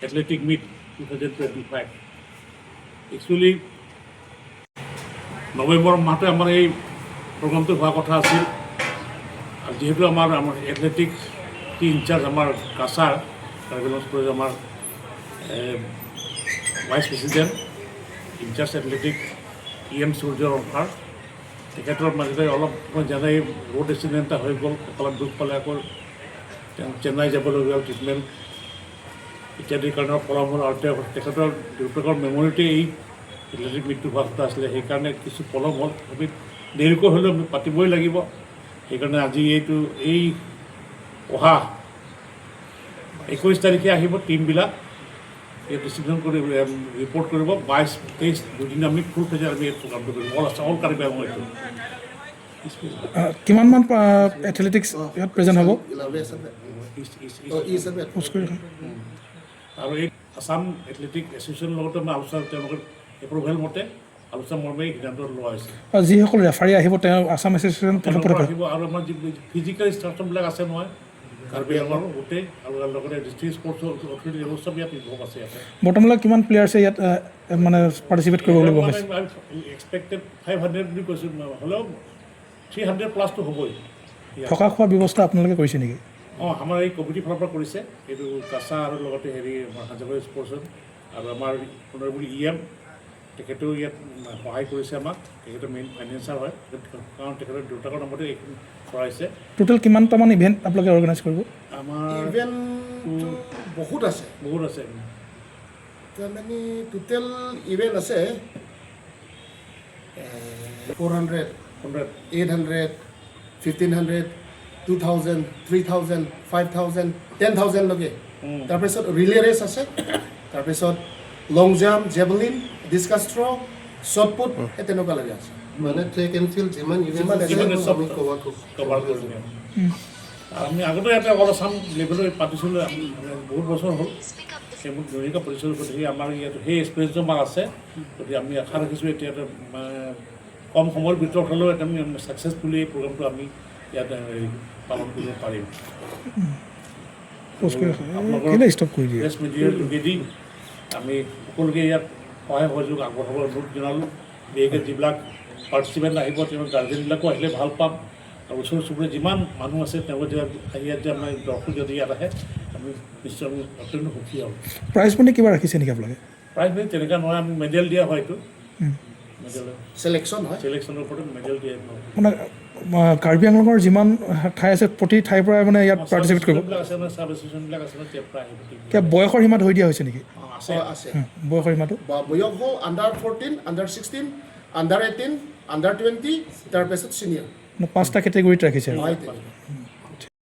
Athletic Meet 2025. Actually November মাহতে আমাৰ এই প্ৰগ্ৰামটো হোৱা কথা আছিল আৰু যিহেতু আমাৰ এথলেটিক্স ইনচাৰ্জ আমাৰ কাছাৰ কাৰ্বি আংলং আমাৰ vice president in-charge athletic E M সূৰ্য ৰংফাৰ, তেখেতৰ মাজতে অলপ মই জানাই ৰোড এক্সিডেণ্ট এটা হৈ গ'ল, কঁকালত দুখ পালে, আকৌ তেওঁ চেন্নাই যাবলগীয়া হ'ল ট্ৰিটমেণ্ট ইত্যাদিৰ কাৰণে পলম হ'ল। আৰু তেওঁ তেখেতৰ দেউতাকৰ মেমৰিতে এই এথলেটিক মীটটো হোৱা কথা আছিলে, সেইকাৰণে কিছু পলম হ'ল। আমি দেৰিকৈ হ'লেও আমি পাতিবই লাগিব। সেইকাৰণে আজি এইটো এই অহা 21 তাৰিখে আহিব টীমবিলাক, এই ডিষ্ট্ৰিবিউশ্যন কৰি ৰিপৰ্ট কৰিব। 22, 23 দুদিন আমি ফুল ফ্লেজেড আমি এই প্ৰগ্ৰামটো কৰিম, অল আছে অল কাৰ্বি আংলং এইটো। কিমানমান এথলেটিক্স ইয়াত প্ৰেজেণ্ট হ'ব? পোষ্ট কৰি ৰাখোঁ। আৰু এই আছাম এথলেটিক এছ'চিয়েশ্যনৰ লগতো আমি আলোচনা, তেওঁলোকৰ এপ্ৰুভেল মতে আলোচনা মৰ্মে এই সিদ্ধান্ত লোৱা হৈছে। আৰু যিসকল ৰেফাৰী আহিব, তেওঁ আছাম এছ'চিয়েশ্যন ফালৰ তেওঁলোকৰ পৰা আহিব আৰু আমাৰ যি ফিজিকেল ইনষ্ট্ৰাকশ্যনবিলাক আছে নহয় কাৰ্বি আংলঙৰ গোটেই আৰু তাৰ লগতে ডিষ্ট্ৰিক্ট স্পৰ্টছ অথৰিটি, এইবোৰ চব ইয়াত ইনভল্ভ আছে ইয়াতে। বৰ্তমানলৈ কিমান প্লেয়াৰ্ছে ইয়াত মানে পাৰ্টিচিপেট কৰিব বুলি গম পাইছে? এক্সপেক্টেড 500 বুলি কৈছোঁ, হ'লেও 300 প্লাছটো হ'বই ইয়াত। থকা খোৱাৰ ব্যৱস্থা আপোনালোকে কৰিছে নেকি? অঁ, আমাৰ এই কমিটিৰ ফালৰ পৰা কৰিছে এইটো, কাছা আৰু লগতে হেৰি আমাৰ হাজাৰবাৰী স্পৰ্টছত আৰু আমাৰ অনাৰেবল ই এম, তেখেতেও ইয়াত সহায় কৰিছে আমাক। তেখেতৰ মেইন ফাইনেন্সাৰ হয়, কাৰণ তেখেতৰ দেউতাকৰ নামতে এইখিনি কৰাইছে। টোটেল কিমানটামান ইভেণ্ট আপোনালোকে অৰ্গেনাইজ কৰিব? আমাৰ ইভেণ্টটো বহুত আছে। বহুত আছে। তাৰমানে টোটেল ইভেণ্ট আছে 400, 100, 800, 1500, 2000, 3000, 5000, 10,000লৈকে। তাৰপিছত ৰিলে ৰেচ আছে, তাৰপিছত long jump, javelin, discus throw, shot put, সেই তেনেকুৱা লাগে আছে। মানে ট্ৰেক এণ্ড ফিল্ড যিমান ইভেণ্ট যিমান আছে আছে, চব আমি কভাৰ কভাৰ কৰিম। আমি আগতে ইয়াতে অল আছাম লেভেলত পাতিছিলোঁ আমি, মানে বহুত বছৰ হ'ল, সেইবোৰ ধুনীয়াকৈ পাতিছিলোঁ। গতিকে আমাৰ ইয়াত সেই এক্সপিৰিয়েঞ্চটো আমাৰ আছে। গতিকে আমি আশা ৰাখিছোঁ, এতিয়া এটা মানে কম সময়ৰ ভিতৰত হ'লেও এটা আমি ছাকচেছফুলি এই প্ৰগ্ৰামটো আমি ইয়াত হেৰি পালন কৰিব পাৰিম। প'ষ্ট কৰি ৰাখোঁ। আপোনালোকৰ কেলৈ ষ্টপ কৰি দিয়ে? প্ৰেছ মিডিয়াৰ যোগেদি আমি সকলোকে ইয়াত সহায় সহযোগ আগবঢ়াব অনুৰোধ জনালোঁ। বিশেষকৈ যিবিলাক পাৰ্টিচিপেণ্ট আহিব, তেওঁলোক গাৰ্জেনবিলাকো আহিলে ভাল পাম আৰু ওচৰ চুবুৰীয়া যিমান মানুহ আছে, তেওঁলোকে যে আহি ইয়াত যে আমাৰ দৰ্শক যদি ইয়াত আহে, আমি নিশ্চয় আমি অত্যন্ত সুখী হ'ম। প্ৰাইজ মানি কিবা ৰাখিছে নেকি আপোনালোকে? প্ৰাইজ মানি তেনেকুৱা নহয়, আমি মেডেল দিয়া হয় এইটো মেডেল। চিলেকশ্যন হয়। চিলেকশ্যনৰ ওপৰতে মেডেল দিয়ে। মানে কাৰ্বি আংলঙৰ যিমান ঠাই আছে, প্ৰতি ঠাইৰ পৰাই মানে ইয়াত পাৰ্টিচিপেট কৰিব? বিলাক আছে নহয়, চাব এছ'চিয়েশ্যনবিলাক আছে নহয়, তেওঁৰ পৰা আহিব। কিবা বয়সৰ সীমা ধৰি দিয়া হৈছে নেকি? অঁ, আছে। অঁ, আছে। বয়সৰ সীমাটো? বা বয়স হ'ল under 14, under 16, under 18, under 20, তাৰপিছত ছিনিয়ৰ। মানে পাঁচটা কেটেগৰীত ৰাখিছে আৰু? হয়, তেনেকুৱা।